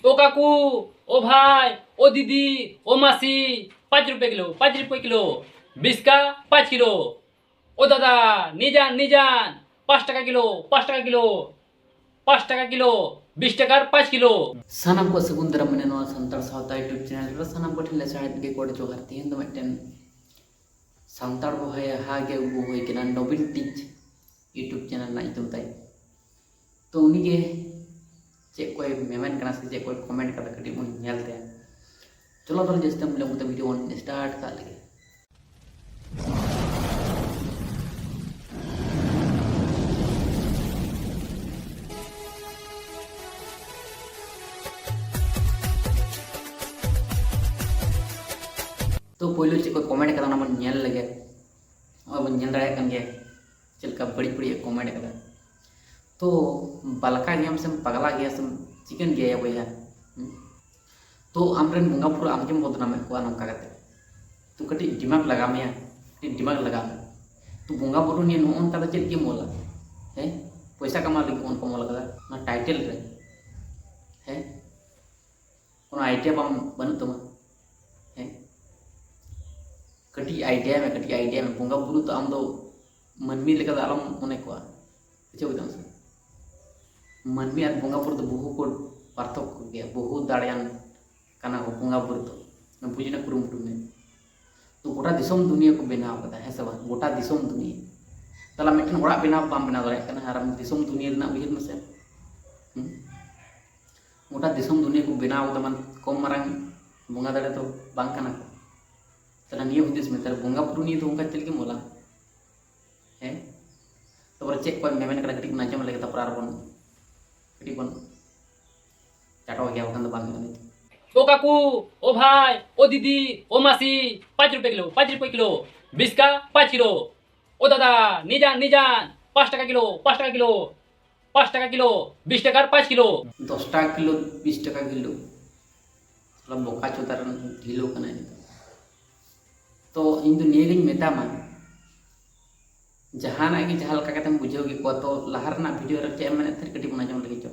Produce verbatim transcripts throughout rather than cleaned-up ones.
ও কাকু, ও ভাই, ও দিদি, ও মাসি, পাঁচ রুপিয়া কিলো, পাঁচ রুপিয়া কিলো, বিশ কা পাঁচ কিলো। ও দাদা, নিয়ে যান, নিয়ে যান, পাঁচ টাকা কিলো, পাঁচ টাকা কিলো, পাঁচ টাকা কিলো, বিশ টাকার পাঁচ কিলো। ᱥᱟᱱᱟᱢ ᱠᱚ ᱥᱟᱹᱜᱩᱱ ᱫᱟᱨᱟᱢ ᱢᱟᱱᱮ ᱱᱚᱣᱟ ᱥᱟᱱᱛᱟᱲ ᱥᱟᱶᱛᱟ YouTube channel ᱨᱮ ᱥᱟᱱᱟᱢ ᱠᱚᱴᱷᱮᱱ ᱞᱮ ᱥᱟᱨᱦᱟᱣ ᱜᱮ ᱜᱚᱰ ᱡᱚᱦᱟᱨ᱾ ᱛᱮᱦᱮᱧ ᱫᱚ ᱢᱤᱫᱴᱮᱱ ᱥᱟᱱᱛᱟᱲ ᱵᱚᱭᱦᱟ ᱜᱮ ᱟᱹᱜᱩ ᱦᱩᱭ ᱠᱟᱱᱟ, ᱱᱚᱵᱤᱱ ᱴᱤᱪ YouTube channel ᱨᱮᱱᱟᱜ ᱧᱩᱛᱩᱢ ᱛᱟᱭ᱾ ᱛᱚ ᱩᱱᱤᱜᱮ ᱪᱮᱫ ᱠᱚᱭ ᱢᱮᱢᱮᱱ ᱠᱟᱱᱟ ᱥᱮ ᱪᱮᱫ ᱠᱚᱭ comment ᱠᱟᱫᱟ, ᱠᱟᱹᱴᱤᱡ ᱵᱚᱱ ᱧᱮᱞ ᱛᱟᱭᱟ᱾ ᱪᱚᱞᱚ ᱛᱟᱦᱚᱞᱮ ᱡᱟᱹᱥᱛᱤ ᱵᱟᱝ ᱵᱤᱞᱚᱢ ᱠᱟᱛᱮ video ᱵᱚᱱ start ᱠᱟᱜ ᱞᱮᱜᱮ᱾ ᱛᱚ ᱯᱳᱭᱞᱳ ᱪᱮᱫ ᱠᱚ comment ᱠᱟᱫᱟ ᱚᱱᱟ ᱵᱚᱱ ᱧᱮᱞ ᱞᱮᱜᱮ᱾ ᱱᱚᱜᱼᱚᱭ ᱵᱚᱱ ᱧᱮᱞ ᱫᱟᱲᱮᱭᱟᱜ ᱠᱟᱱ ᱜᱮᱭᱟ ᱪᱮᱫ ᱞᱮᱠᱟ ᱵᱟᱹᱲᱤᱡ ᱵᱟᱹᱲᱤᱡ ᱮ comment ᱠᱟᱫᱟ᱾ ᱛᱚ ᱵᱟᱞᱠᱟ ᱜᱮᱭᱟᱢ ᱥᱮᱢ ᱯᱟᱜᱽᱞᱟ ᱜᱮᱭᱟ ᱥᱮᱢ ᱪᱤᱠᱟᱹᱱ ᱜᱮᱭᱟ ᱭᱟ ᱵᱚᱭᱦᱟ? ᱦᱩᱸ? ᱛᱚ ᱟᱢᱨᱮᱱ ᱵᱚᱸᱜᱟ ᱵᱩᱨᱩ ᱟᱢᱜᱮᱢ ᱵᱚᱫᱱᱟᱢᱮᱫ ᱠᱚᱣᱟ ᱱᱚᱝᱠᱟ ᱠᱟᱛᱮ᱾ ᱛᱚ ᱠᱟᱹᱴᱤᱡ ᱫᱤᱢᱟᱜᱽ ᱞᱟᱜᱟᱣ ᱢᱮᱭᱟ, ᱠᱟᱹᱴᱤᱡ ᱫᱤᱢᱟᱜᱽ ᱞᱟᱜᱟᱣ ᱢᱮ᱾ ᱛᱚ ᱵᱚᱸᱜᱟ ᱵᱩᱨᱩ ᱱᱤᱭᱮ ᱱᱚᱜᱼᱚ ᱱᱚᱝᱠᱟ ᱫᱚ ᱪᱮᱫ ᱜᱮᱢ ᱚᱞᱟ? ᱦᱮᱸ, ᱯᱚᱭᱥᱟ ᱠᱟᱢᱟᱣ ᱞᱟᱹᱜᱤᱫ ᱚᱱᱠᱟᱢ ᱚᱞ ᱠᱟᱫᱟ ᱚᱱᱟ title ᱨᱮ᱾ ᱦᱮᱸ, ᱠᱳᱱᱳ idea ᱵᱟᱢ, ᱵᱟᱹᱱᱩᱜ ᱛᱟᱢᱟ᱾ ᱦᱮᱸ, ᱠᱟᱹᱴᱤᱡ idea ᱢᱮ, ᱠᱟᱹᱴᱤᱡ idea ᱢᱮ᱾ ᱵᱚᱸᱜᱟ ᱵᱩᱨᱩ ᱫᱚ ᱟᱢ ᱫᱚ ᱢᱟᱹᱱᱢᱤ ᱞᱮᱠᱟ ᱫᱚ ᱟᱞᱚᱢ ᱢᱚᱱᱮ ᱠᱚᱣᱟ, ᱵᱩᱡᱷᱟᱹᱣ ᱠᱮᱫᱟᱢ ᱥᱮ? ᱢᱟᱹᱱᱢᱤ ᱟᱨ ᱵᱚᱸᱜᱟ ᱵᱩᱨᱩ ᱫᱚ ᱵᱚᱦᱩ ᱠᱚ ᱯᱟᱨᱛᱷᱚᱠᱠᱚ ᱜᱮᱭᱟ, ᱵᱚᱦᱩ ᱫᱟᱲᱮᱭᱟᱱ ᱠᱟᱱᱟ ᱠᱚ ᱵᱚᱸᱜᱟ ᱵᱩᱨᱩ ᱫᱚ᱾ ᱚᱱᱟ ᱵᱩᱡᱽ ᱨᱮᱱᱟᱜ ᱠᱩᱨᱩᱢᱩᱴᱩ ᱢᱮ᱾ ᱛᱚ ᱜᱚᱴᱟ ᱫᱤᱥᱚᱢ ᱫᱩᱱᱤᱭᱟᱹ ᱠᱚ ᱵᱮᱱᱟᱣ ᱠᱟᱫᱟ, ᱦᱮᱸ ᱥᱮ ᱵᱟᱝ? ᱜᱚᱴᱟ ᱫᱤᱥᱚᱢ ᱫᱩᱱᱤᱭᱟᱹ᱾ ᱛᱟᱦᱞᱮ ᱢᱤᱫᱴᱮᱱ ᱚᱲᱟᱜ ᱵᱮᱱᱟᱣ ᱵᱟᱢ ᱵᱮᱱᱟᱣ ᱫᱟᱲᱮᱭᱟᱜ ᱠᱟᱱᱟ, ᱟᱨ ᱟᱢ ᱫᱤᱥᱚᱢ ᱫᱩᱱᱤᱭᱟᱹ ᱨᱮᱱᱟᱜ ᱩᱭᱦᱟᱹᱨ ᱢᱮᱥᱮ᱾ ᱦᱩᱸ? ᱜᱚᱴᱟ ᱫᱤᱥᱚᱢ ᱫᱩᱱᱤᱭᱟᱹ ᱠᱚ ᱵᱮᱱᱟᱣ ᱠᱟᱫᱟ, ᱢᱟᱱᱮ ᱠᱚᱢ ᱢᱟᱨᱟᱝ ᱵᱚᱸᱜᱟ ᱫᱟᱲᱮ ᱫᱚ ᱵᱟᱝ ᱠᱟᱱᱟ ᱠᱚ᱾ ᱛᱟᱦᱞᱮ ᱱᱤᱭᱟᱹ ᱦᱩᱫᱤᱥ ᱢᱮ, ᱛᱟᱦᱞᱮ ᱵᱚᱸᱜᱟ ᱵᱩᱨᱩ ᱱᱤᱭᱟᱹ ᱫᱚ ᱚᱱᱠᱟ ᱪᱮᱫ ᱞᱟᱹᱜᱤᱫ ᱮᱢ ᱚᱞᱟ? ᱦᱮᱸ? ᱛᱟᱯᱚᱨᱮ ᱪᱮᱫ ᱠᱚ ᱢᱮᱢᱮᱱ ᱠᱟᱱᱟ, ᱠᱟᱹᱴᱤᱡ ᱵᱚᱱ ᱟᱸᱡᱚᱢ ᱞᱮᱜᱮ, ᱛᱟᱯᱚᱨᱮ ᱟᱨ ᱵᱚᱱ ᱠᱟᱹᱴᱤᱡ ᱵᱚᱱ ᱪᱟᱴᱚᱣ ᱜᱮᱭᱟ, ᱵᱟᱠᱷᱟᱱ ᱫᱚ ᱵᱟᱝ ᱦᱩᱭᱩᱜᱼᱟ ᱱᱤᱛᱚᱜ᱾ ও কাকু, ও ভাই, ও দিদি, ও মাসি, পাঁচ রুপিয়া কিলো, পাঁচ রুপিয়া কিলো, বিশ কা পাঁচ কিলো। ও দাদা, নিয়ে যান, নিয়ে যান, পাঁচ টাকা কিলো, পাঁচ টাকা কিলো, পাঁচ টাকা কিলো, বিশ টাকার পাঁচ কিলো। ᱫᱚᱥ ᱴᱟᱠᱟ ᱠᱤᱞᱳ, ᱵᱤᱥ ᱴᱟᱠᱟ ᱠᱤᱞᱳ᱾ ᱥᱟᱞᱟ ᱵᱚᱠᱟ ᱪᱳᱫᱟ ᱨᱮᱱ ᱰᱷᱤᱞᱳ ᱠᱟᱱᱟᱭ ᱱᱤᱛᱚᱜ᱾ ᱛᱚ ᱤᱧ ᱫᱚ ᱱᱤᱭᱟᱹ ᱜᱤᱧ ᱢᱮᱛᱟᱢᱟ, ᱡᱟᱦᱟᱱᱟᱜ ᱜᱮ ᱡᱟᱦᱟᱸ ᱞᱮᱠᱟ ᱠᱟᱛᱮᱢ ᱵᱩᱡᱷᱟᱹᱣ ᱠᱮᱫ ᱠᱚᱣᱟ, ᱛᱚ ᱞᱟᱦᱟ ᱨᱮᱱᱟᱜ video ᱨᱮ ᱪᱮᱫ ᱮᱢ ᱢᱮᱱᱮᱫ ᱛᱟᱦᱮᱸᱫ, ᱠᱟᱹᱴᱤᱡ ᱵᱚᱱ ᱟᱸᱡᱚᱢ ᱞᱮᱜᱮ ᱪᱚ᱾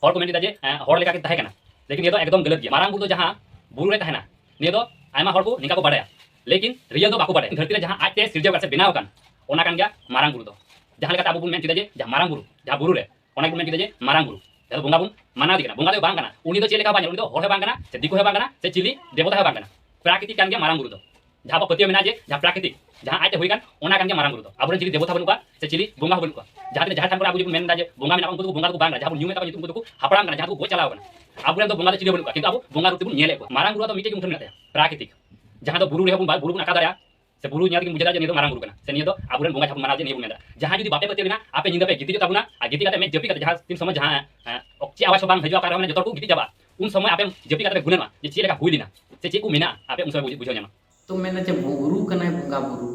ᱦᱚᱲ ᱠᱚ ᱢᱮᱱ ᱮᱫᱟ ᱡᱮ, ᱮᱸ, ᱦᱚᱲ ᱞᱮᱠᱟ ᱜᱮ ᱛᱟᱦᱮᱸ ᱠᱟᱱᱟ᱾ ᱞᱮᱠᱤᱱ ᱱᱤᱭᱟᱹ ᱫᱚ ᱮᱠᱫᱚᱢ ᱜᱟᱞᱟᱛ ᱜᱮᱭᱟ᱾ ᱢᱟᱨᱟᱝ ᱵᱩᱨᱩ ᱫᱚ ᱡᱟᱦᱟᱸ ᱵᱩᱨᱩ ᱨᱮ ᱛᱟᱦᱮᱱᱟ, ᱱᱤᱭᱟᱹ ᱫᱚ ᱟᱭᱢᱟ ᱦᱚᱲ ᱠᱚ ᱱᱤᱝᱠᱟ ᱠᱚ ᱵᱟᱲᱟᱭᱟ, ᱞᱮᱠᱤᱱ ᱨᱤᱭᱮᱞ ᱫᱚ ᱵᱟᱠᱚ ᱵᱟᱲᱟᱭᱟ᱾ ᱫᱷᱟᱹᱨᱛᱤ ᱨᱮ ᱡᱟᱦᱟᱸ ᱟᱡᱛᱮ ᱥᱤᱨᱡᱟᱹᱣ ᱟᱠᱟᱱ ᱥᱮ ᱵᱮᱱᱟᱣ ᱟᱠᱟᱱ, ᱚᱱᱟ ᱠᱟᱱ ᱜᱮᱭᱟ ᱢᱟᱨᱟᱝ ᱵᱩᱨᱩ ᱫᱚ᱾ ᱡᱟᱦᱟᱸ ᱞᱮᱠᱟᱛᱮ ᱟᱵᱚ ᱵᱚᱱ ᱢᱮᱱ ᱦᱚᱪᱚᱭᱮᱫᱟ ᱡᱮ ᱡᱟᱦᱟᱸ ᱢᱟᱨᱟᱝ ᱵᱩᱨᱩ, ᱡᱟᱦᱟᱸ ᱵᱩᱨᱩ ᱨᱮ, ᱚᱱᱟ ᱜᱮᱵᱚᱱ ᱢᱮᱱ ᱦᱚᱪᱚᱭᱮᱫᱟ ᱡᱮ ᱢᱟᱨᱟᱝ ᱵᱩᱨᱩ, ᱡᱟᱦᱟᱸ ᱫᱚ ᱵᱚᱸᱜᱟ ᱵᱚᱱ ᱢᱟᱱᱟᱣ ᱮᱫᱮ ᱠᱟᱱᱟ᱾ ᱵᱚᱸᱜᱟ ᱫᱚ ᱵᱟᱝ ᱠᱟᱱᱟ, ᱩᱱᱤ ᱫᱚ ᱪᱮᱫ ᱞᱮᱠᱟ ᱵᱟᱝ ᱧᱮᱞᱚᱜ, ᱩᱱᱤ ᱫᱚ ᱦᱚᱲ ᱦᱚᱸ ᱵᱟᱝ ᱠᱟᱱᱟ, ᱥᱮ ᱫᱤᱠᱩ ᱦᱚᱸ ᱵᱟᱝ ᱠᱟᱱᱟ, ᱥᱮ ᱪᱤᱞᱤ ᱫᱮᱵᱚᱛᱟ ᱦᱚᱸ ᱵᱟᱝ ᱠᱟᱱᱟ᱾ ᱯᱨᱟᱠᱨᱤᱛᱤᱠ ᱠᱟᱱ ᱜᱮᱭᱟ ᱢᱟᱨᱟᱝ ᱵᱩᱨᱩ ᱫᱚ᱾ ᱡᱟᱦᱟᱸ ᱵᱚ ᱯᱟᱹᱛᱭᱟᱹᱣ ᱢᱮᱱᱟᱜᱼᱟ ᱡᱮ ᱡᱟᱦᱟᱸ ᱯᱨᱟᱠᱨᱤᱛᱤᱠ, ᱡᱟᱦᱟᱸ ᱟᱡᱛᱮ ᱦᱩᱭ ᱠᱟᱱ, ᱚᱱᱟ ᱠᱟᱱ ᱜᱮᱭᱟ ᱢᱟᱨᱟᱝ ᱵᱩᱨᱩ ᱫᱚ᱾ ᱟᱵᱚᱨᱮᱱ ᱪᱤᱞᱤ ᱫᱮᱵᱚᱛᱟ ᱵᱟᱹᱱᱩᱜ ᱠᱚᱣᱟ, ᱥᱮ ᱪᱤᱞᱤ ᱵᱚᱸᱜᱟ ᱦᱚᱸ ᱵᱟᱹᱱᱩᱜ ᱠᱚᱣᱟ᱾ ᱡᱟᱦᱟᱸ ᱛᱤᱱᱟᱹᱜ ᱡᱟᱦᱮᱨ ᱛᱷᱟᱱ ᱠᱚᱨᱮ ᱟᱵᱚ ᱡᱩᱫᱤ ᱵᱚᱱ ᱢᱮᱱ ᱮᱫᱟ ᱡᱮ ᱵᱚᱸᱜᱟ ᱢᱮᱱᱟᱜ ᱠᱚᱣᱟ, ᱩᱱᱠᱩ ᱫᱚᱠᱚ ᱵᱚᱸᱜᱟ ᱫᱚᱠᱚ ᱵᱟᱝ ᱠᱟᱱᱟ, ᱡᱟᱦᱟᱸ ᱵᱚᱱ ᱧᱩᱢ ᱮᱫᱟ ᱠᱚ ᱧᱩᱛᱩᱢ, ᱩᱱᱠᱩ ᱫᱚᱠᱚ ᱦᱟᱯᱲᱟᱢ ᱠᱟᱱᱟ, ᱡᱟᱦᱟᱸ ᱫᱚᱠᱚ ᱜᱚᱡ ᱪᱟᱞᱟᱣ ᱠᱟᱱᱟ᱾ ᱟᱵᱚᱨᱮᱱ ᱫᱚ ᱵᱚᱸᱜᱟ ᱫᱚ ᱪᱤᱞᱤ ᱵᱟᱹᱱᱩᱜ ᱠᱚᱣᱟ, ᱠᱤᱱᱛᱩ ᱟᱵᱚ ᱵᱚᱸᱜᱟ ᱨᱩᱯ ᱛᱮᱵᱚᱱ ᱧᱮᱞᱮᱫ ᱠᱚᱣᱟ᱾ ᱢᱟᱨᱟᱝ ᱵᱩᱨᱩ ᱫᱚ ᱢᱤᱫᱴᱮᱡ ᱜᱮ ᱢᱩᱴᱷᱟᱹᱱ ᱢᱮᱱᱟᱜ ᱛᱟᱭᱟ, ᱯᱨᱟᱠᱨᱤᱛᱤᱠ᱾ ᱡᱟᱦᱟᱸ ᱫᱚ ᱵᱩᱨᱩ ᱨᱮᱦᱚᱸ ᱵᱚᱱ, ᱵᱩᱨᱩ ᱵᱚᱱ ᱟᱸᱠᱟᱣ ᱫᱟᱲᱮᱭᱟᱜᱼᱟ, ᱥᱮ ᱵᱩᱨᱩ ᱧᱮᱞ ᱛᱮᱜᱮ ᱵᱩᱡᱷᱟᱹᱣ ᱫᱟᱲᱮᱭᱟᱜᱼᱟ ᱡᱮ ᱱᱤᱭᱟᱹ ᱫᱚ ᱢᱟᱨᱟᱝ ᱵᱩᱨᱩ ᱠᱟᱱᱟ, ᱥᱮ ᱱᱤᱭᱟᱹ ᱫᱚ ᱟᱵᱚᱨᱮᱱ ᱵᱚᱸᱜᱟ ᱡᱟᱦᱟᱸ ᱵᱚᱱ ᱢᱟᱱᱟᱣ ᱡᱮ ᱱᱤᱭᱟᱹ ᱵᱚᱱ ᱢᱮᱱ ᱮᱫᱟ᱾ ᱡᱟᱦᱟᱸ ᱡᱩᱫᱤ ᱵᱟᱯᱮ ᱯᱟᱹᱛᱭᱟᱹᱣ ᱞᱮᱱᱟ, ᱟᱯᱮ ᱧᱤᱫᱟᱹ ᱯᱮ ᱜᱤᱛᱤᱡᱚᱜ ᱛᱟᱵᱚᱱᱟ, ᱟᱨ ᱜᱤᱛᱤᱡ ᱠᱟᱛᱮ ᱢᱮᱫ ᱡᱟᱹᱯᱤᱫ ᱠᱟᱛᱮ ᱡᱟᱦᱟᱸ ᱛᱤᱱ ᱥᱚᱢᱚᱭ ᱡᱟᱦᱟᱸ, ᱮᱸ, ᱪᱮᱫ ᱟᱣᱟᱡᱽ ᱦᱚᱸ ᱵᱟᱝ ᱦᱤᱡᱩᱜᱼᱟ, ᱚᱠᱟ ᱨᱮᱦᱚᱸ, ᱢᱟᱱᱮ ᱡᱚᱛᱚ ᱦᱚᱲ ᱠᱚ ᱜᱤᱛᱤᱡ ᱪᱟᱵᱟᱜᱼᱟ, ᱩᱱ ᱥᱚᱢᱚᱭ ᱟᱯᱮ ᱡᱟᱹᱯᱤᱫ ᱠᱟᱛᱮ ᱯᱮ ᱜᱩᱱᱟᱹᱱᱚᱜᱼᱟ ᱡᱮ ᱪᱮᱫ ᱞᱮᱠᱟ ᱦᱩᱭ ᱞᱮᱱᱟ, ᱥᱮ ᱪᱮᱫ ᱠᱚ ᱢᱮᱱᱟᱜᱼᱟ, ᱟᱯᱮ ᱩᱱ ᱥᱚᱢᱚᱭ ᱵᱩᱡᱷᱟᱹᱣ, ᱵᱩᱡᱷᱟᱹᱣ ᱧᱟᱢᱟ᱾ ᱛᱚ ᱢᱮᱱᱟ ᱡᱮ ᱵᱩᱨᱩ ᱠᱟᱱᱟᱭ ᱵᱚᱸᱜᱟ ᱵᱩᱨᱩ,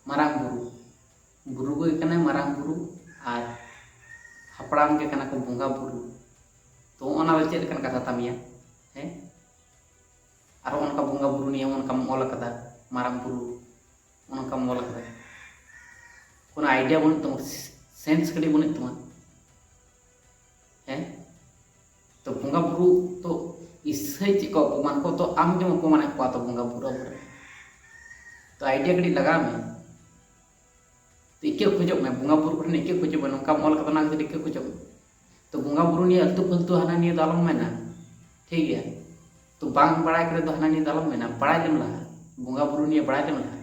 ᱢᱟᱨᱟᱝ ᱵᱩᱨᱩ, ᱵᱩᱨᱩ ᱜᱮ ᱠᱟᱱᱟᱭ ᱢᱟᱨᱟᱝ ᱵᱩᱨᱩ, ᱟᱨ ᱦᱟᱯᱲᱟᱢ ᱜᱮ ᱠᱟᱱᱟ ᱠᱚ ᱵᱚᱸᱜᱟ ᱵᱩᱨᱩ᱾ ᱛᱚ ᱚᱱᱟ ᱫᱚ ᱪᱮᱫ ᱞᱮᱠᱟᱱ ᱠᱟᱛᱷᱟ ᱛᱟᱢ ᱭᱟ? ᱦᱮᱸ, ᱟᱨ ᱚᱱᱠᱟ ᱵᱚᱸᱜᱟ ᱵᱩᱨᱩ ᱱᱤᱭᱮ ᱚᱱᱠᱟᱢ ᱚᱞ ᱟᱠᱟᱫᱟ, ᱢᱟᱨᱟᱝ ᱵᱩᱨᱩ, ᱚᱱᱠᱟᱢ ᱚᱞ ᱟᱠᱟᱫᱟ, ᱠᱳᱱᱳ ᱟᱭᱰᱤᱭᱟ ᱵᱟᱹᱱᱩᱜ ᱛᱟᱢᱟ, ᱥᱮᱱᱥ ᱠᱟᱹᱴᱤᱡ ᱵᱟᱹᱱᱩᱜ ᱛᱟᱢᱟ᱾ ᱦᱮᱸ, ᱛᱚ ᱵᱚᱸᱜᱟ ᱵᱩᱨᱩ ᱛᱚ ᱤᱥᱟᱹᱭ ᱪᱮᱫ ᱠᱚ ᱚᱯᱚᱢᱟᱱ ᱠᱚ, ᱛᱚ ᱟᱢ ᱜᱮᱢ ᱚᱯᱚᱢᱟᱱᱮᱫ ᱠᱚᱣᱟ ᱛᱚ ᱵᱚᱸᱜᱟ ᱵᱩᱨᱩ ᱟᱵᱚᱨᱮᱱ᱾ ᱛᱚ ᱟᱭᱰᱤᱭᱟ ᱠᱟᱹᱴᱤᱡ ᱞᱟᱜᱟᱣ ᱢᱮ, ᱛᱚ ᱤᱠᱟᱹ ᱠᱷᱚᱡᱚᱜ ᱢᱮ, ᱵᱚᱸᱜᱟ ᱵᱩᱨᱩ ᱠᱚᱴᱷᱮᱱ ᱤᱠᱟᱹ ᱠᱷᱚᱡᱚᱜ ᱢᱮ, ᱱᱚᱝᱠᱟᱢ ᱚᱞ ᱠᱟᱫᱟ ᱚᱱᱟ ᱠᱷᱟᱹᱛᱤᱨ ᱤᱠᱟᱹ ᱠᱷᱚᱡᱚᱜ ᱢᱮ᱾ ᱛᱚ ᱵᱚᱸᱜᱟ ᱵᱩᱨᱩ ᱱᱤᱭᱮ ᱟᱹᱞᱛᱩ ᱯᱷᱟᱹᱞᱛᱩ ᱦᱟᱱᱟ ᱱᱤᱭᱟᱹ ᱫᱚ ᱟᱞᱚᱢ ᱢᱮᱱᱟ, ᱴᱷᱤᱠ ᱜᱮᱭᱟ? ᱛᱚ ᱵᱟᱝ ᱵᱟᱲᱟᱭ ᱠᱚᱨᱮ ᱫᱚ ᱦᱟᱱᱟ ᱱᱤᱭᱟᱹ ᱫᱚ ᱟᱞᱚᱢ ᱢᱮᱱᱟ, ᱵᱟᱲᱟᱭ ᱞᱮᱢ ᱞᱟᱦᱟ, ᱵᱚᱸᱜᱟ ᱵᱩᱨᱩ ᱱᱤᱭᱮ ᱵᱟᱲᱟᱭ ᱞᱮᱢ ᱞᱟᱦᱟ᱾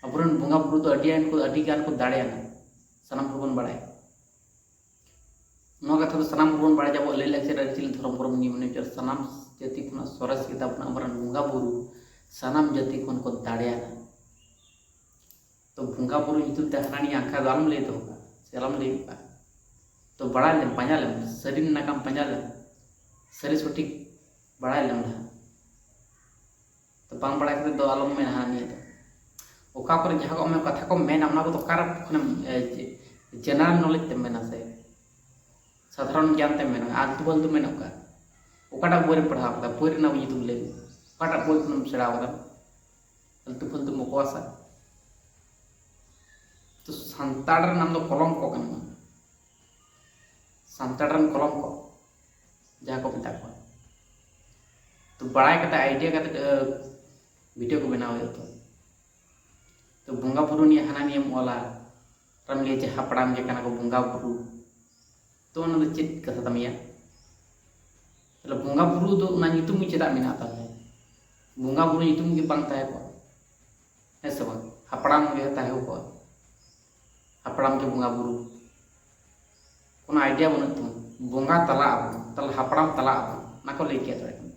ᱟᱵᱚᱨᱮᱱ ᱵᱚᱸᱜᱟ ᱵᱩᱨᱩ ᱫᱚ ᱟᱹᱰᱤ ᱜᱟᱱ ᱠᱚ, ᱟᱹᱰᱤ ᱜᱟᱱ ᱠᱚ ᱫᱟᱲᱮᱭᱟᱱᱟ, ᱥᱟᱱᱟᱢ ᱠᱚᱵᱚᱱ ᱵᱟᱲᱟᱭᱟ᱾ ᱱᱚᱣᱟ ᱠᱟᱛᱷᱟ ᱫᱚ ᱥᱟᱱᱟᱢ ᱠᱚᱵᱚᱱ ᱵᱟᱲᱟᱭᱟ ᱡᱮ ᱟᱵᱚᱣᱟᱜ ᱞᱟᱹᱭ ᱞᱟᱠᱪᱟᱨ ᱟᱹᱨᱤᱪᱟᱹᱞᱤ ᱫᱷᱚᱨᱚᱢ ᱠᱚᱨᱚᱢ ᱱᱤᱭᱚᱢ ᱱᱮᱢᱟᱪᱟᱨ ᱥᱟᱱᱟᱢ ᱡᱟᱹᱛᱤ ᱠᱷᱚᱱᱟᱜ ᱥᱚᱨᱮᱥ ᱜᱮᱛᱟ ᱵᱚᱱᱟ ᱟᱵᱚᱨᱮᱱ ᱵᱚᱸᱜᱟ ᱵᱩᱨᱩ, ᱥᱟᱱᱟᱢ ᱡᱟᱹᱛᱤ ᱠᱷᱚᱱ ᱠᱚ ᱫᱟᱲᱮᱭᱟᱱᱟ᱾ ᱛᱚ ᱵᱚᱸᱜᱟ ᱵᱩᱨᱩ ᱧᱩᱛᱩᱢ ᱛᱮ ᱦᱟᱱᱟ ᱱᱤᱭᱟᱹ ᱟᱸᱠᱷᱟ ᱫᱚ ᱟᱞᱚᱢ ᱞᱟᱹᱭ ᱫᱚᱦᱚ ᱠᱟᱜᱼᱟ, ᱥᱮ ᱟᱞᱚᱢ ᱞᱟᱹᱭ ᱠᱟᱜᱼᱟ᱾ ᱛᱚ ᱵᱟᱲᱟᱭ ᱞᱮᱢ, ᱯᱟᱸᱡᱟ ᱞᱮᱢ, ᱥᱟᱹᱨᱤ ᱱᱟᱜᱟᱢ ᱯᱟᱸᱡᱟ ᱞᱮᱢ, ᱥᱟᱹᱨᱤ ᱥᱚᱴᱷᱤᱠ ᱵᱟᱲᱟᱭ ᱞᱮᱢ ᱞᱟᱦᱟ᱾ ᱛᱚ ᱵᱟᱝ ᱵᱟᱲᱟᱭ ᱠᱟᱛᱮ ᱫᱚ ᱟᱞᱚᱢ ᱢᱮᱱᱟ ᱦᱟᱱᱟ ᱱᱤᱭᱟᱹ ᱫᱚ᱾ ᱚᱠᱟ ᱠᱚᱨᱮ ᱡᱟᱦᱟᱸ ᱠᱚ ᱟᱢᱮ ᱠᱟᱛᱷᱟ ᱠᱚᱢ ᱢᱮᱱᱟ, ᱚᱱᱟ ᱠᱚᱫᱚ ᱚᱠᱟᱨᱮ ᱠᱷᱚᱱᱮᱢ, ᱮ, ᱡᱮ-, ᱡᱮᱱᱟᱨᱮᱞ ᱱᱚᱞᱮᱡᱽ ᱛᱮᱢ ᱢᱮᱱᱟ ᱥᱮ ᱥᱟᱫᱷᱟᱨᱚᱱ ᱜᱮᱭᱟᱱ ᱛᱮᱢ ᱢᱮᱱᱟ? ᱟᱞᱛᱩ ᱯᱷᱟᱞᱛᱩ ᱢᱮᱱᱟ ᱚᱠᱟ? ᱚᱠᱟᱴᱟᱜ ᱵᱳᱭ ᱨᱮᱢ ᱯᱟᱲᱦᱟᱣ ᱠᱟᱫᱟ? ᱵᱳᱭ ᱨᱮᱱᱟᱜ ᱧᱩᱛᱩᱢ ᱞᱟᱹᱭ ᱢᱮ᱾ ᱚᱠᱟᱴᱟᱜ ᱵᱳᱭ ᱠᱷᱚᱱᱮᱢ ᱥᱮᱬᱟ ᱠᱟᱫᱟ? ᱟᱞᱛᱩ ᱯᱷᱟᱞᱛᱩ ᱵᱚᱠᱣᱟᱥᱟ᱾ ᱛᱚ ᱥᱟᱱᱛᱟᱲ ᱨᱮᱱ ᱟᱢ ᱫᱚ ᱠᱚᱞᱚᱝᱠᱚ ᱠᱟᱱᱟᱢ᱾ ᱥᱟᱱᱛᱟᱲ ᱨᱮᱱ ᱠᱚᱞᱚᱝᱠᱚ᱾ ᱡᱟᱦᱟᱸ ᱠᱚ ᱢᱮᱛᱟ ᱠᱚᱣᱟ᱾ ᱛᱚ ᱵᱟᱲᱟᱭ ᱠᱟᱛᱮ, ᱟᱭᱰᱤᱭᱟ ᱠᱟᱛᱮ ᱵᱷᱤᱰᱤᱭᱳ ᱠᱚ ᱵᱮᱱᱟᱣ ᱦᱩᱭᱩᱜᱼᱟ᱾ ᱛᱚ ᱛᱚ ᱵᱚᱸᱜᱟ ᱵᱩᱨᱩ ᱱᱤᱭᱮ ᱦᱟᱱᱟ ᱱᱤᱭᱟᱹᱢ ᱚᱞᱟ, ᱟᱨᱮᱢ ᱞᱟᱹᱭᱟ ᱡᱮ ᱦᱟᱯᱲᱟᱢ ᱜᱮ ᱠᱟᱱᱟ ᱠᱚ ᱵᱚᱸᱜᱟ ᱵᱩᱨᱩ᱾ ᱛᱚ ᱚᱱᱟ ᱫᱚ ᱪᱮᱫ ᱠᱟᱛᱷᱟ ᱛᱟᱢ ᱭᱟ? ᱛᱟᱦᱞᱮ ᱵᱚᱸᱜᱟ ᱵᱩᱨᱩ ᱫᱚ ᱚᱱᱟ ᱧᱩᱛᱩᱢ ᱜᱮ ᱪᱮᱫᱟᱜ ᱢᱮᱱᱟᱜ ᱛᱟᱢᱟ? ᱵᱚᱸᱜᱟ ᱵᱩᱨᱩ ᱧᱩᱛᱩᱢ ᱜᱮ ᱵᱟᱝ ᱛᱟᱦᱮᱸ ᱠᱚᱜᱼᱟ, ᱦᱮᱸ ᱥᱮ ᱵᱟᱝ? ᱦᱟᱯᱲᱟᱢ ᱜᱮ ᱛᱟᱦᱮᱸ ᱠᱚᱜᱼᱟ, ᱦᱟᱯᱲᱟᱢ ᱜᱮ ᱵᱚᱸᱜᱟ ᱵᱩᱨᱩ᱾ ᱠᱳᱱᱳ ᱟᱭᱰᱤᱭᱟ ᱵᱟᱹᱱᱩᱜ ᱛᱟᱢᱟ᱾ ᱵᱚᱸᱜᱟ ᱛᱟᱞᱟ ᱟᱵᱚᱱ, ᱛᱟᱦᱞᱮ ᱦᱟᱯᱲᱟᱢ ᱛᱟᱞᱟ ᱟᱵᱚᱱ, ᱚᱱᱟ ᱠᱚ ᱞᱟᱹᱭ ᱠᱮᱭᱟ ᱛᱚᱵᱮ ᱠᱷᱟᱱ᱾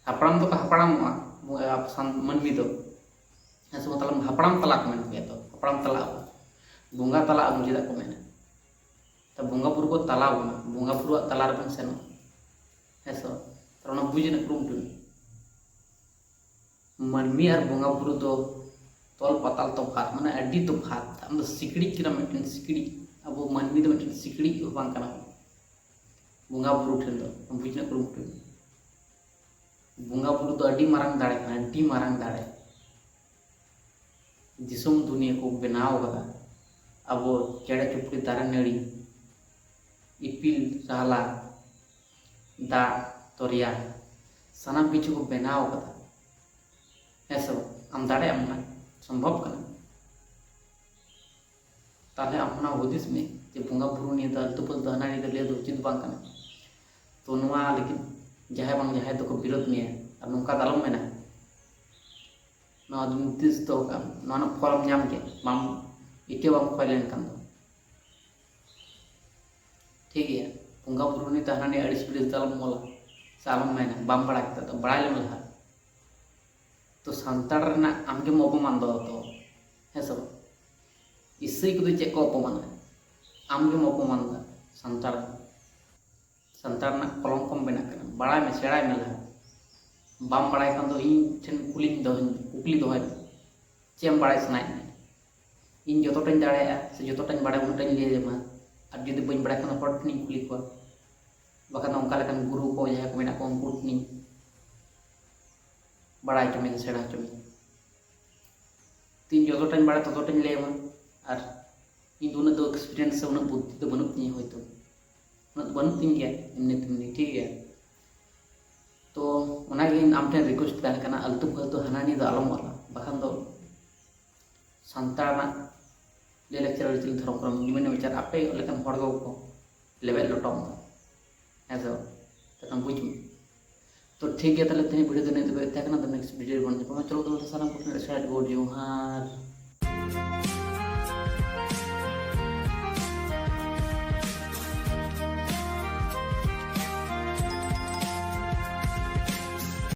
ᱦᱟᱯᱲᱟᱢ ᱫᱚᱠᱚ ᱦᱟᱯᱲᱟᱢᱚᱜᱼᱟ, ᱵᱚ-, ᱟᱵᱚ ᱥᱟᱱ-, ᱢᱟᱹᱱᱢᱤ ᱫᱚ᱾ ᱦᱮᱸ ᱥᱮ ᱵᱟᱝ? ᱛᱟᱦᱞᱮ ᱦᱟᱯᱲᱟᱢ ᱛᱟᱞᱟ ᱠᱚ ᱢᱮᱱ ᱠᱮᱭᱟ ᱛᱚ, ᱦᱟᱯᱲᱟᱢ ᱛᱟᱞᱟ ᱟᱵᱚᱱ᱾ ᱵᱚᱸᱜᱟ ᱛᱟᱞᱟ ᱟᱵᱚᱱ ᱪᱮᱫᱟᱜ ᱠᱚ ᱢᱮᱱᱟ? ᱛᱚ ᱵᱚᱸᱜᱟ ᱵᱩᱨᱩ ᱠᱚ ᱛᱟᱞᱟ ᱵᱚᱱᱟ, ᱵᱚᱸᱜᱟ ᱵᱩᱨᱩᱣᱟᱜ ᱛᱟᱞᱟ ᱨᱮᱵᱚᱱ ᱥᱮᱱᱚᱜᱼᱟ᱾ ᱦᱮᱸ ᱥᱮ ᱵᱟᱝ? ᱛᱟᱦᱞᱮ ᱚᱱᱟ ᱵᱩᱡᱽ ᱨᱮᱱᱟᱜ ᱠᱩᱨᱩᱢᱩᱴᱩᱭ ᱢᱮ᱾ ᱢᱟᱹᱱᱢᱤ ᱟᱨ ᱵᱚᱸᱜᱟ ᱵᱩᱨᱩ ᱫᱚ ᱛᱚᱞ ᱯᱟᱛᱟᱞ ᱛᱚᱯᱷᱟᱛ, ᱢᱟᱱᱮ ᱟᱹᱰᱤ ᱛᱚᱯᱷᱟᱛ᱾ ᱟᱢ ᱫᱚ ᱥᱤᱠᱲᱤᱡ ᱠᱟᱱᱟᱢ, ᱢᱤᱫᱴᱮᱱ ᱥᱤᱠᱲᱤᱡ᱾ ᱟᱵᱚ ᱢᱟᱹᱱᱢᱤ ᱫᱚ ᱢᱤᱫᱴᱮᱱ ᱥᱤᱠᱲᱤᱡ ᱦᱚᱸ ᱵᱟᱝ ᱠᱟᱱᱟ ᱵᱚᱱ᱾ ᱵᱚᱸᱜᱟ ᱵᱩᱨᱩ ᱴᱷᱮᱱ ᱫᱚ ᱵᱩᱡᱽ ᱨᱮᱱᱟᱜ ᱠᱩᱨᱩᱢᱩᱴᱩᱭ ᱢᱮ᱾ ᱵᱚᱸᱜᱟ ᱵᱩᱨᱩ ᱫᱚ ᱟᱹᱰᱤ ᱢᱟᱨᱟᱝ ᱫᱟᱲᱮ ᱠᱟᱱᱟ, ᱟᱹᱰᱤ ᱢᱟᱨᱟᱝ ᱫᱟᱲᱮ᱾ ᱫᱤᱥᱚᱢ ᱫᱩᱱᱤᱭᱟᱹ ᱠᱚ ᱵᱮᱱᱟᱣ ᱠᱟᱫᱟ᱾ ᱟᱵᱚ ᱪᱮᱬᱮ ᱪᱩᱯᱲᱤ, ᱫᱟᱨᱮ ᱱᱟᱹᱲᱤ, ᱤᱯᱤᱞ ᱨᱟᱦᱞᱟ, ᱫᱟᱜ ᱫᱚᱨᱭᱟ, ᱥᱟᱱᱟᱢ ᱠᱤᱪᱷᱩ ᱠᱚ ᱵᱮᱱᱟᱣ ᱠᱟᱫᱟ᱾ ᱦᱮᱸ ᱥᱮ ᱵᱟᱝ? ᱟᱢ ᱫᱟᱲᱮᱭᱟᱜ ᱟᱢ, ᱚᱱᱟ ᱥᱚᱢᱵᱷᱚᱵ ᱠᱟᱱᱟ᱾ ᱛᱟᱦᱞᱮ ᱟᱢ ᱚᱱᱟ ᱦᱩᱫᱤᱥ ᱢᱮ ᱡᱮ ᱵᱚᱸᱜᱟ ᱵᱩᱨᱩ ᱱᱤᱭᱟᱹ ᱫᱚ ᱟᱹᱞᱛᱩ ᱯᱷᱟᱹᱞᱛᱩ ᱦᱟᱱᱟ ᱱᱤᱭᱟᱹ ᱫᱚ ᱞᱟᱹᱭ ᱫᱚ ᱩᱪᱤᱛ ᱵᱟᱝ ᱠᱟᱱᱟ᱾ ᱛᱚ ᱱᱚᱣᱟ ᱞᱟᱹᱜᱤᱫ ᱡᱟᱦᱟᱸᱭ ᱵᱟᱝ ᱡᱟᱦᱟᱸᱭ ᱫᱚᱠᱚ ᱵᱤᱨᱳᱫ ᱢᱮᱭᱟ, ᱟᱨ ᱱᱚᱝᱠᱟ ᱫᱚ ᱟᱞᱚᱢ ᱢᱮᱱᱟ᱾ ᱱᱚᱣᱟ ᱫᱚ ᱱᱳᱴᱤᱥ ᱫᱚᱦᱚ ᱠᱟᱜ ᱟᱢ, ᱱᱚᱣᱟ ᱨᱮᱱᱟᱜ ᱯᱷᱚᱞ ᱮᱢ ᱧᱟᱢ ᱠᱮᱫ, ᱵᱟᱢ ᱤᱠᱟᱹ ᱵᱟᱢ ᱠᱷᱚᱭ ᱞᱮᱱᱠᱷᱟᱱ ᱫᱚ᱾ ᱴᱷᱤᱠ ᱜᱮᱭᱟ, ᱵᱚᱸᱜᱟ ᱵᱩᱨᱩ ᱱᱤᱭᱮ ᱦᱟᱱᱟ ᱱᱤᱭᱟᱹ ᱟᱹᱲᱤᱥ ᱵᱤᱲᱤᱥ ᱫᱚ ᱟᱞᱚᱢ ᱚᱞᱟ, ᱥᱮ ᱟᱞᱚᱢ ᱢᱮᱱᱟ, ᱵᱟᱢ ᱵᱟᱲᱟᱭ ᱠᱟᱛᱮ ᱫᱚ ᱵᱟᱲᱟᱭ ᱞᱮᱢ ᱞᱟᱦᱟ᱾ ᱛᱚ ᱥᱟᱱᱛᱟᱲ ᱨᱮᱱᱟᱜ ᱟᱢᱜᱮᱢ ᱚᱯᱚᱢᱟᱱ ᱫᱚ, ᱛᱚ, ᱦᱮᱸ ᱥᱮ ᱵᱟᱝ? ᱤᱥᱟᱹᱭ ᱠᱚᱫᱚ ᱪᱮᱫ ᱠᱚ ᱚᱯᱚᱢᱟᱱᱟ? ᱟᱢᱜᱮᱢ ᱚᱯᱚᱢᱟᱱ ᱫᱟ ᱥᱟᱱᱛᱟᱲ᱾ ᱥᱟᱱᱛᱟᱲ ᱨᱮᱱᱟᱜ ᱠᱚᱞᱚᱝᱠᱚᱢ ᱵᱮᱱᱟᱜ ᱠᱟᱱᱟ᱾ ᱵᱟᱲᱟᱭ ᱢᱮ, ᱥᱮᱬᱟᱭ ᱢᱮ ᱞᱟᱦᱟ᱾ ᱵᱟᱢ ᱵᱟᱲᱟᱭ ᱠᱷᱟᱱ ᱫᱚ ᱤᱧ ᱴᱷᱮᱱ ᱠᱩᱞᱤᱧ ᱫᱚᱦᱚᱭ ᱢᱮ, ᱠᱩᱠᱞᱤ ᱫᱚᱦᱚᱭ ᱢᱮ, ᱪᱮᱫ ᱮᱢ ᱵᱟᱲᱟᱭ ᱥᱟᱱᱟᱭᱮᱫ ᱢᱮᱭᱟ? ᱤᱧ ᱡᱚᱛᱚᱴᱟᱧ ᱫᱟᱲᱮᱭᱟᱜᱼᱟ ᱥᱮ ᱡᱚᱛᱚᱴᱟᱧ ᱵᱟᱲᱟᱭᱟ ᱩᱱᱟᱹᱜᱴᱟᱧ ᱞᱟᱹᱭ ᱟᱢᱟ᱾ ᱟᱨ ᱡᱩᱫᱤ ᱵᱟᱹᱧ ᱵᱟᱲᱟᱭ ᱠᱷᱟᱱ ᱫᱚ ᱦᱚᱲ ᱴᱷᱮᱱᱤᱧ ᱠᱩᱞᱤ ᱠᱚᱣᱟ, ᱵᱟᱠᱷᱟᱱ ᱫᱚ ᱚᱱᱠᱟ ᱞᱮᱠᱟᱱ ᱜᱩᱨᱩ ᱠᱚ ᱡᱟᱦᱟᱸᱭ ᱠᱚ ᱢᱮᱱᱟᱜ ᱠᱚᱣᱟ ᱩᱱᱠᱩ ᱴᱷᱮᱱᱤᱧ ᱵᱟᱲᱟᱭ ᱦᱚᱪᱚ ᱢᱮᱭᱟ, ᱥᱮᱬᱟ ᱦᱚᱪᱚ ᱢᱮᱭᱟ᱾ ᱛᱚ ᱤᱧ ᱡᱚᱛᱚᱴᱟᱧ ᱵᱟᱲᱟᱭᱟ ᱛᱚᱛᱚᱴᱟᱧ ᱞᱟᱹᱭ ᱟᱢᱟ᱾ ᱟᱨ ᱤᱧ ᱫᱚ ᱩᱱᱟᱹᱜ ᱫᱚ ᱮᱠᱥᱯᱤᱨᱤᱭᱮᱱᱥ ᱥᱮ ᱩᱱᱟᱹᱜ ᱵᱩᱫᱽᱫᱷᱤ ᱫᱚ ᱵᱟᱹᱱᱩᱜ ᱛᱤᱧᱟᱹ ᱦᱚᱭᱛᱳ, ᱩᱱᱟᱹᱜ ᱵᱟᱹᱱᱩᱜ ᱛᱤᱧ ᱜᱮᱭᱟ, ᱮᱢᱱᱤ ᱛᱮᱢᱱᱤ ᱴᱷᱤᱠ ᱜᱮᱭᱟ᱾ ᱛᱚ ᱚᱱᱟᱜᱮ ᱤᱧ ᱟᱢ ᱴᱷᱮᱱ ᱨᱤᱠᱩᱭᱮᱥᱴ ᱛᱟᱦᱮᱸ ᱠᱟᱱᱟ, ᱟᱞᱛᱩ ᱯᱷᱟᱞᱛᱩ ᱦᱟᱱᱟ ᱱᱤᱭᱟᱹ ᱫᱚ ᱟᱞᱚᱢ ᱚᱞᱟ, ᱵᱟᱠᱷᱟᱱ ᱫᱚ ᱥᱟᱱᱛᱟᱲ ᱨᱮᱱᱟᱜ ᱞᱟᱹᱭ ᱞᱟᱠᱪᱟᱨ ᱟᱹᱨᱤᱪᱟᱹᱞᱤ ᱫᱷᱚᱨᱚᱢ ᱠᱚᱨᱚᱢ ᱢᱮᱱ ᱵᱤᱪᱟᱨ ᱟᱯᱮ ᱞᱮᱠᱟᱱ ᱦᱚᱲ ᱜᱮᱠᱚ ᱞᱮᱵᱮᱫ ᱞᱚᱴᱚᱢ ᱫᱟ᱾ ᱦᱮᱸ ᱥᱮ ᱵᱟᱝ? ᱛᱚᱠᱷᱚᱱ ᱵᱩᱡᱽ ᱢᱮ᱾ ᱛᱚ ᱴᱷᱤᱠ ᱜᱮᱭᱟ, ᱛᱟᱦᱞᱮ ᱛᱮᱦᱮᱧ ᱵᱷᱤᱰᱤᱭᱳ ᱫᱚ ᱱᱤᱱᱟᱹᱜ ᱫᱷᱟᱹᱵᱤᱡ ᱛᱟᱦᱮᱸ ᱠᱟᱱᱟ᱾ ᱛᱚ ᱱᱮᱠᱥᱴ ᱵᱷᱤᱰᱤᱭᱳ ᱨᱮᱵᱚᱱ ᱧᱟᱯᱟᱢᱟ᱾ ᱪᱚᱞᱚ ᱛᱚᱵᱮ ᱥᱟᱱᱟᱢ ᱠᱚᱴᱷᱮᱱ ᱥᱟᱭ ᱜᱩᱰ ᱡᱚᱦᱟᱨ᱾